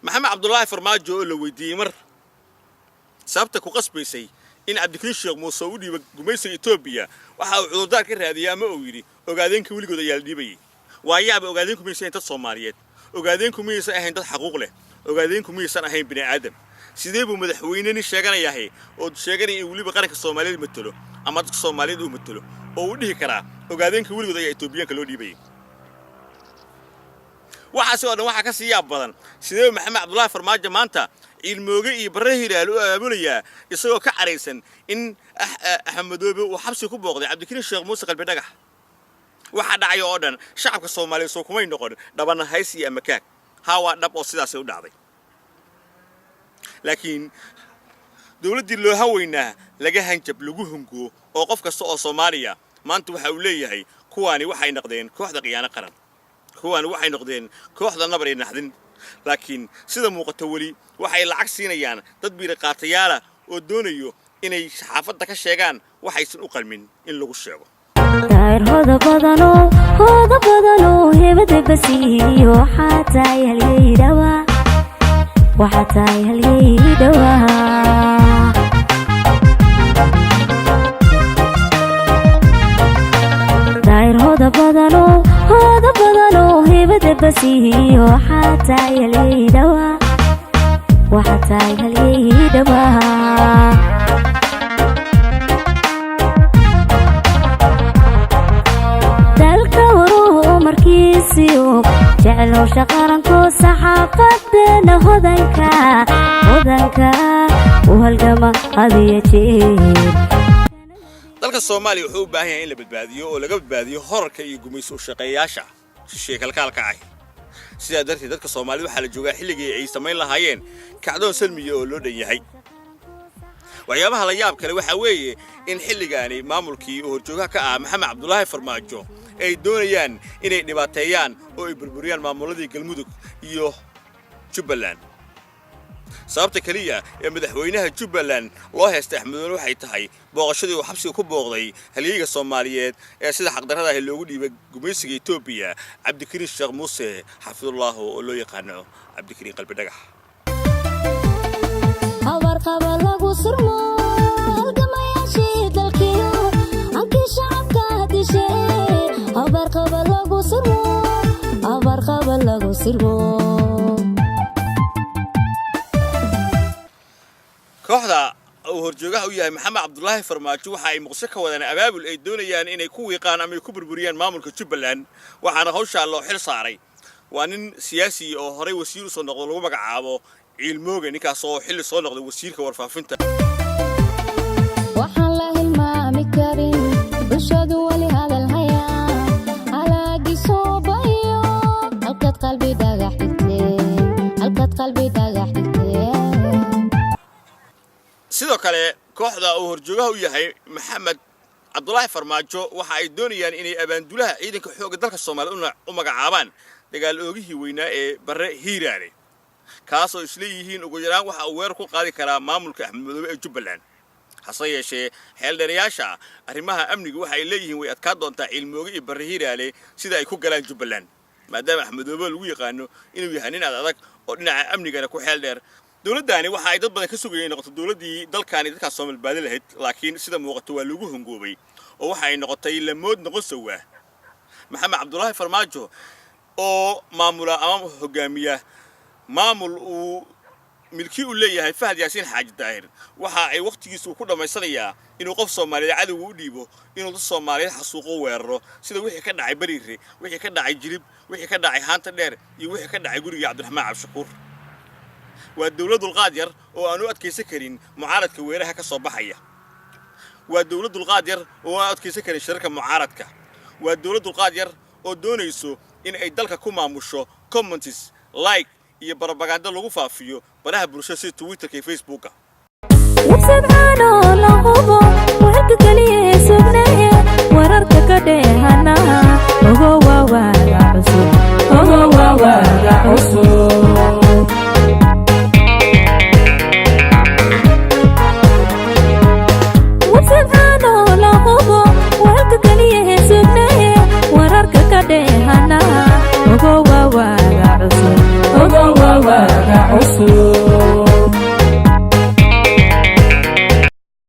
Maxamed Cabdulaahi Farmaajo oo la weydiiyey mar sababta ku qasbaysay in Cabdikariin Sheekh Muuse u dhiiba gumaysiga Etoobiya, waxa uu cudurdaar ka raadiyey ama uu yidhi: "Ogaadeenka weligood ayaa la dhiibayay." Waayaaba, Ogaadeenku miyaysan ahayn dad Soomaaliyeed? Ogaadeenku miyaysan ahayn dad xaquuq leh? Ogaadeenku miyaysan ahayn bini aadam? Sidee buu madaxweyne nin sheeganayahay oo sheeganaya in weliba qaranka Soomaaliyeed matelo ama dadka Soomaaliyeed uu matelo oo uu dhihi karaa Ogaadeenka weligood ayaa Etoobiyaanka loo dhiibayay? Waxaasi oo dhan waxaa ka sii yaab badan, sidee Maxamed Cabdullaahi Farmaajo maanta Ciilmooge iyo Barre Hiraal u abaabulayaa, isagoo ka caraysan in Axmedoobe uu xabsi ku booqday Cabdikariin Sheekh Muuse Qalbi Dhagax? Waxaa dhacay oo dhan shacabka Soomaaliyeed soo kumay noqon dhabanahays iyo amakaag? Haa, waa dhab oo sidaasay u dhacday, laakiin dowladdii loo haweynaa laga hanjab lagu hungo oo qof kasta oo Soomaaliya maanta waxa uu leeyahay: kuwaani waxay noqdeen kooxda khiyaano qaran, kuwaani waxay noqdeen kooxda nabar iyo naxdin. Laakiin sida muuqata weli waxay lacag siinayaan dad biiriqaatayaala oo doonayo inay saxaafadda ka sheegaan waxaysan u qalmin in lagu sheego. Daayir hooda badano, hooda badano, hebada basiiyo. Waxaa tahay halyey dhawa, waxaa tahay halyey dhawa. Daayir hooda badano, hooda badano, hebada basiiyo. Waxaa tahay halyey dhawa, waxaa tahay halyey dhawa. Dalka waruu markiisiyo jecel howsha qaranko, saxaafadeena hodanka, hodanka u halgama hadiyo jeer. Dalka Soomaaliya wuxuu u baahan yahay in la badbaadiyo oo laga badbaadiyo horarka iyo gumayso u shaqeeyayaasha shisheeye kalkaalka ah. Sidaa darteed, dadka Soomaalida waxaa la joogaa xilligii ay samayn lahaayeen kacdoon salmiya oo loo dhan yahay. Waxyaabaha la yaab kale waxaa weeye in xilligaani maamulkii uu horjoogaha ka ah Maxamed Cabdulaahi Farmaajo ay doonayaan inay dhibaateeyaan oo ay burburiyaan maamuladii Galmudug iyo Jubbaland. Sababta keliya ee madaxweynaha Jubbaland loo heystay Axmedoone waxay tahay booqashadii uu xabsiga ku booqday halyeyga Soomaaliyeed ee sida xaqdarrada ahi loogu dhiibay gumaysiga Etoobiya, Cabdikariin Sheekh Muuse Xafidullaahu, oo loo yaqaano Cabdikariin Qalbi Dhagax. Habarqaba lagu surmo halgamayaashii dalkiyo hankii shacabka dishe. Habarqaba lagu surmo, habarqaba lagu sirmo. Kooxda uu horjoogaha u yahay Maxamed Cabdulaahi Farmaajo waxa ay Muqdisho ka wadaan abaabul ay doonayaan inay ku wiiqaan ama ay ku burburiyaan maamulka Jubbaland. Waxaana hawshaa loo xil saaray waa nin siyaasi oo horey wasiir usoo noqdo, lagu magacaabo Ciilmooge, ninkaas oo xilli soo noqday wasiirka warfaafinta. Waxaan la hilmaami karin, bulshadu weli hadal hayaa, halaagii soobayo halkaad Qalbi Dhagax dhigteen, halkaad Qalbi Dhagax dhigteen. Sidoo kale, kooxda uu horjoogaha u yahay Maxamed Cabdulaahi Farmaajo waxa ay doonayaan inay abaandulaha ciidanka xoogga dalka Soomaaliya u magacaabaan dagaal oogihii weynaa ee Barre Hiiraale, kaas oo isleeyihiin ugu yaraan waxa uu weerar ku qaadi karaa maamulka Axmed Madoobe ee Jubbaland. Hase yeeshee, xeeldheerayaasha arrimaha amniga waxa ay leeyihiin way adkaa doontaa Ciilmooge iyo Barre Hiiraale sida ay ku galaan Jubbaland, maadaama Axmed Madoobe lagu yaqaano inuu yahay nin ad adag oo dhinaca amnigana ku xeel dheer. Dowladdaani waxa ay dad badan ka sugayeen noqoto dowladdii dalkaani dadkaas soo badbaadin lahayd, laakiin sida muuqato waa lagu hongoobay oo waxa ay noqotay lamood noqon sawaa. Maxamed Cabdulaahi Farmaajo oo maamula ama hogaamiya maamul uu milkii u leeyahay Fahad Yaasiin Xaaji Daahir waxa ay wakhtigiisa uu ku dhammaysanayaa inuu qof Soomaaliyeed cadowga u dhiibo, inuu dad Soomaaliyeed xasuuqo, weeraro, sida wixii ka dhacay Bariire, wixii ka dhacay Jilib, wixii ka dhacay Haanta Dheer iyo wixii ka dhacay gurigii Cabdiraxmaan Cabdishakuur. Waa dowlad dulqaad yar oo aan u adkaysan karin mucaaradka weeraha ka soo baxaya. Waa dowlad dulqaad yar oo aan u adkaysan karin shirarka mucaaradka. Waa dowlad dulqaad yar oo doonayso in ay dalka ku maamusho comments, like iyo barabaganda lagu faafiyo baraha bulshada sida Twitterka iyo Facebooka. Website la hubo, warka kaliya sugnaye, wararka ka dheehana ogo waa waaga cusub, ogo waa waaga cusub. Website la hubo, warka kaliya sugnaye, wararka ka dheehana ogo waa waaga cusub, ogo waa waaga. Cusub.